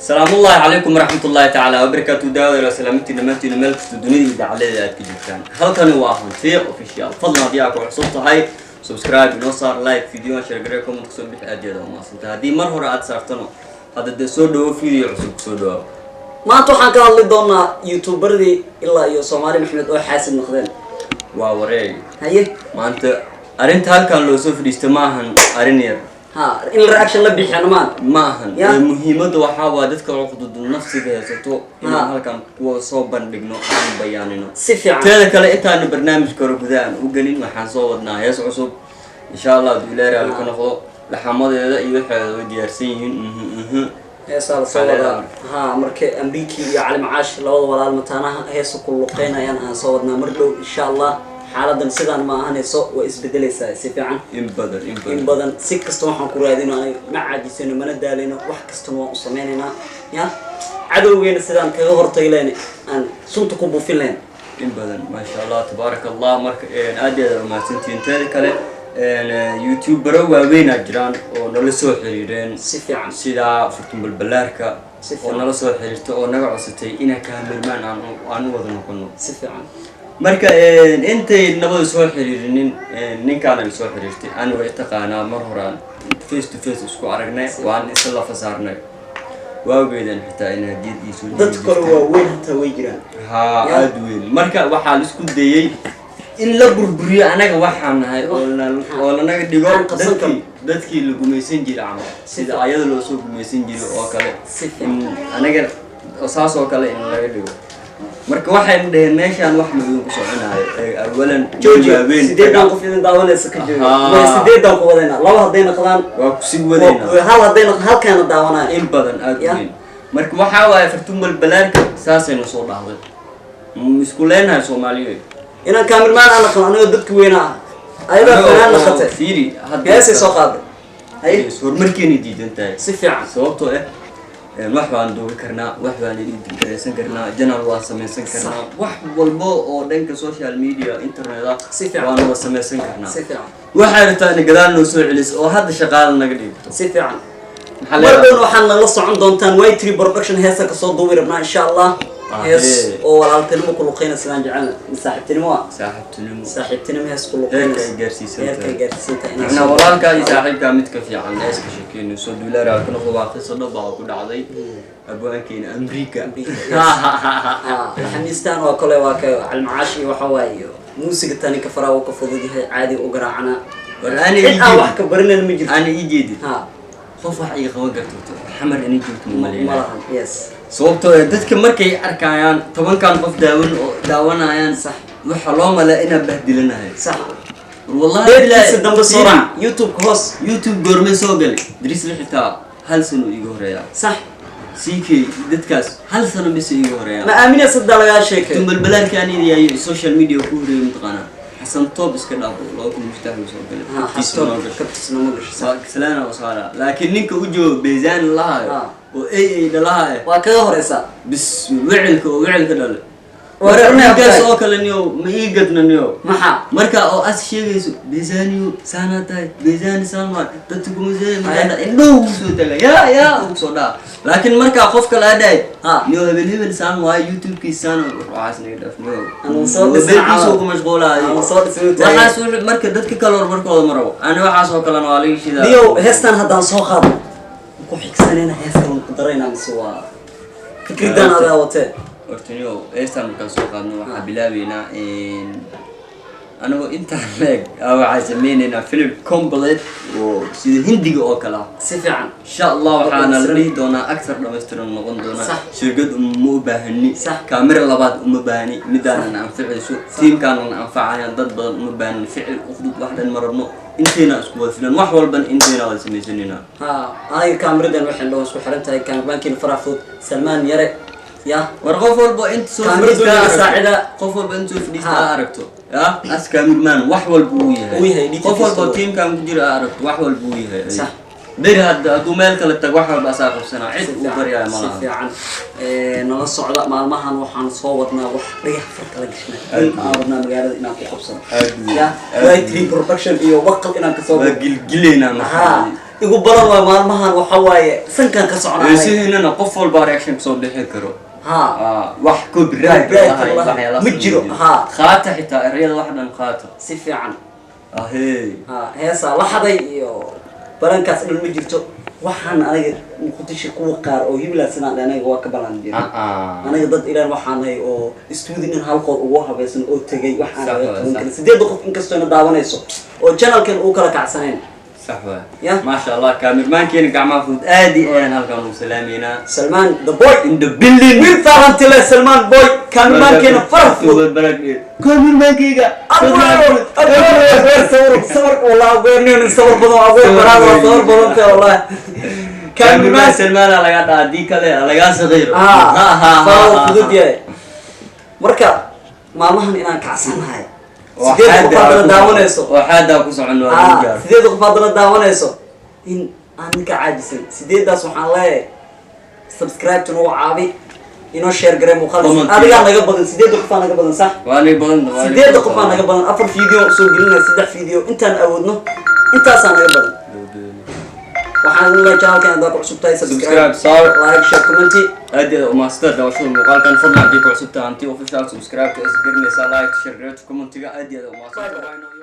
Salaamullaahi calaykum waraxmatullaahi tacaala wabarakaatu. Daawada salaamintii dhammaantiina meel kasta dunida iyo dacaladeeda aad ka joogtaan. Halkani waa Hantiiq Official. Fadlan, haddii aad ku cusub tahay, subscribe inoo saar, like video, share garee, comment kusoo bixi. Aad iyo aad umahadsantahay. Haddii mar hore aad saartano, hadda dee soo dhawo, video cusub kusoo dhawo. Maanta waxaan ka hadli doonaa youtuberadii ilaa iyo Soomaali Maxamed oo xaasid noqdeen. Waa wareeg. Haye. Maanta arrinta halkan loo soo fadhiista ma ahan arrin yar. Ha, in la reaction la bixiyana maan. Ma ahan. Ya. Ee muhiimadda waxaa waa dadka cuqdadu nafsiga haysato inaan halkan kuwa soo bandhigno, aan bayaanino. Si fiican. Teeda kale, intaanu barnaamijka hore gudaha aan u gelin, waxaan soo wadnaa hees cusub, insha Allah, hadduu Ilaahay raali ka noqdo. Laxamadeeda iyo waxeeda way diyaarsan yihiin. Heesaa la soo Waxaa wadaa. Ha, marka Ambiki iyo Cali Macaash, labada walaal mataanaha, heesa ku luqeynayaan aan soo wadnaa mar dhow, insha Allah. Xaaladan sidaan ma ahanayso, waa isbedelaysaa si fiican. In badan, in badan. In badan. Si kasta waxaan ku raadino, aniga ma caajisano mana daalayno, wax kastana waan u sameynaynaa ya cadowgeena sidaan kaga hortagi lehna, aan sunta ku buufin lehna. In badan, maasha Allah, tabaaraka Allah. Marka aad iyo aad umahadsantihiin. Teeda kale, youtubero waaweynaa jiraan oo nala soo xiriireen. Si fiican. Sida Furtun Balbalaarka Si oo fiican. nala soo xiriirta oo naga codsatay inaan cameraman aan u wada noqono. Si fiican. Marka intay nabada soo xiriirinin, ninkaana soo xiriirtay, aniga way taqaanaa, mar horaan face to face isku aragnay, waan isla lafa saarnay waawgeedan, xitaa in hadiyad ii soo Dad dhiibi kale jirtay. Waaweyn hataa way jiraan. Haa. Ya. Aada weyn. Marka waxaa la isku dayey in la burburiyo anaga waxaan nahay oo lanaga dhigo Aan qabsan. dadkii la gumaysan jiray camal, sida ayada loo soo gumaysan jiray oo kale. Si fiican. In anaga saas oo kale in laga dhigo. Marka waxaynu dhaheen, meeshaan wax ma idinku soconaayo. Ee awalan Jooji. waaweyn 8-dan qof idin daawanaysa ka jooga. Ahaa. Maya, 8-dan ku wadayna, laba hadday noqdaan. Waa kusii wadaynaa. Hal hadday noqdaan, halkaana daawanaya. In badan, aada Ya. weyn. Marka waxaa waaye, Fartuun Balbalaarka saasaynu soo dhahday. Isku leenahay Soomaaliyeed. Inaan cameraman aan naqano anigoo dadka weynaa ah, ayadaa fanaan naqatay. Fiiri hadda. Heesay soo qaaday, haye. Horumarkeena diidan tahay. Si fiican. Sababtoo ah wax baan duubi karnaa, wax baan garaysan karnaa, channel waan samaysan karnaa, wax walbo oo dhanka social media, internet ah. Si fiican. Waan wada samaysan karnaa. Si fiican. Waxay rabtaa in gadaal noo soo celiso oo hadda shaqaala naga dhigto. Si fiican. Maxaa Mar leedahay? dhowna waxaan nala socon doontaan Y3 Production, heesa kasoo duubi rabnaa, insha Allah. Hees oo walaaltinimo ku luqeyna, sidaan jecelna, saaxiibtinimo ah. Saaxiibtinimo. Saaxiibtinimo hees ku Heerka luqeynaysa. ay gaarsiisan Heerka ay tahay. gaarsiisan tahay inaan Macnaa walaalkaa iyo saaxiibkaa mid ka fiican heeska sheekeyno soo duulaara ku noqdo. Waa qiso dhab ah oo ku dhacday abwaankeena Amriika. Amriika, yes. Xamiistaan waa kole, waa ka Calmacaash iyo waxa waaye iyo muusiga tani ka faraa uu ka fudud yahay, caadi u garaacana. War ani Cid aan wax ka barinayna ma jirto. Ani ii jeedid. Qof wax iga qaban karto Xamar inay joogto ma Ma maleynaayo. lahan, yes. Sababtoo ah dadka markay arkayaan 10-kan qof daawan oo daawanayaan, waxaa loo malaa inaan bahdilanahay. Wallahi. Beedkiisa dambe soo Fiiri, raac YouTube-ka hoos. YouTube goormee soo galay? Drisle xitaa hal sano iiga horeeya. CK, dadkaas hal sano mise iiga horeeya. Ma aaminaysa haddaa lagaa sheekay? Tumbalbalaarka aniga yaayo social media ku horeeyay, mataqaanaa, Xasan Toob iska dhaafo, 2003 soo galay. Kabtiisa noo gashay. Kabtiisa nooma gasho, sax. Waa kislaana wasaara, laakiin ninka u joogo beesaan lahayo oo ay dhalahayo. Waa kaga horeysaa. Bis wicilka oo wicilka dhalay. Waa garanaya. Ninkaas Abtaay. oo kale niyo ma ii gadna niyo. Maxaa? Marka oo as sheegayso beesaniyo saanaa tahay, beesani saan waa dadka kuma see markaa indhow ugu soo taga, yaa yaa ugu soo dhaca. Laakiin markaa qof kale aa dhahay, niyo hebel hebel saan waayo, YouTube-kiisa saan, waxaas naga dhaaf niyo. Anuu soo dhisna Mobilkiisa camal. ku mashquulaayo. Anuu soo dhisna u taagay. Waxaas marka dadka kale horumarkooda ma rabo ani, waxaas oo kalena waa laga shidaa. Niyow, heestan haddaan soo qaado, ku xigsanayna hees kalan ku daraynaa mise waa fikridan adaa watee? Horta niyo, heestaan markaan soo qaadno, waxaa bilaabeynaa anigoo intaan leeg waxaa sameyneynaa film complete oo sida Hindiga oo kale ah. Si fiican. Insha Allah, waxaana la Dhammaystiran. dhihi doonaa actor dhammaystiran noqon doonaa. Shirkad uma u baahani. Kaamira labaad uma baahani, midaanan anficayso, tiimkaanan anfacayaan, dad badan uma baahani, ficil ukhdud wax dhan ma rabno, intayna isku wada filan, wax walbana intayna wada samaysanayna. Ha, aniga kaamiradan waxay dhow isku xiran tahay kaamiraankiina farax fudud, Salmaan Yare ya. War qof walba inta soo Kaamiradu fadhiista naga aragto. saacida. Qof walba inta soo fadhiista Ha. ha aragto ya as cameraman wax walba uu yahay. Uu yahay, Qof walba editor. tiimkan ku jira ha aragto, wax walba uu yahay. Beri hadda hadduu meel kale tag, wax walba asaa qabsanaa, cid uu baryaaya ma Si laha. fiican. Nala socda maalmahan, waxaan soo wadnaa wax dhagax farka la gashnaa Aad in aan wadnaa magaalada inaan ku qabsano. Aad weyn. Ya Aad Y3 Production iyo waqal inaan kasoo Waa gilgilaynaa ha marka. Igu balan waa maalmahan, waxa waaye sankan ka soconaa. Heesihiinana qof walba reaction kasoo bixi karo. Wax copyright Copyright lahay, lahay. waxyaalahaas Ma jiro, ha. Qaata xitaa ereyada, wax dhan qaata. Si fiican. Ahey. Heesaa la xaday iyo balankaas dhan ma jirto. Waxaan aniga Muqdisho kuwa qaar oo hibla sidaan aniga waa ka balan jira. Aniga dad ilaan waxaan nahay oo studio nin hal qol ugu habaysan oo tegay, waxaan Sax laga waay, qaban sax. karin sideedda qof inkastoo na daawanayso oo channelkan uu kala kacsaneen. Sax waay. Ya. Maasha Allah, kaamirmaankeena gacmaha fudud aad iyo aad halkaan ugu salaameynaa. Salmaan the boy in the building. Wiil faahantile Salmaan boy, kaamirmaankeena farax fudud. Kaamirmaankeyga. Aguero, Aguero, sawir, sawir, wallah, Aguero nin sawir badan, Aguero baraad waa sawir badan tahay wallah. Kaamirmaan Kaamirmaan Salmaana laga dhaha, haddii kale lagaa saqiiro. Farax fudud yahay. Marka maalmahan inaan kacsanahay, sideed qof haddana daawanayso. Oo xaadaa ku socono waa lagu gaaro. Sideed qof haddana daawanayso in aan ninka caajisan sideedaas, waxaan leeyahay subscribe to nagu caabi, inoo share garee muuqaalka. Comment. Adigaa naga badan, sideedda qofaa naga badan, sax? Waa nig badan, waa nig Sideedda badan. Qofaa naga badan. Afar video soo gelinaya, saddex video intaan awoodno, intaasaa naga badan. Waxaan idin leeyahay channelkan haddaa ku cusub tahay, subscribe, Subscribe saar, like, share, comment. Aad iyo aad umahadsantahay daawashada muuqaalkan. Fadlan haddii ku cusub tahay Hanti Official, subscribe ta is garanaysaa, like, share, comment-iga. Aad iyo aad umahadsantahay.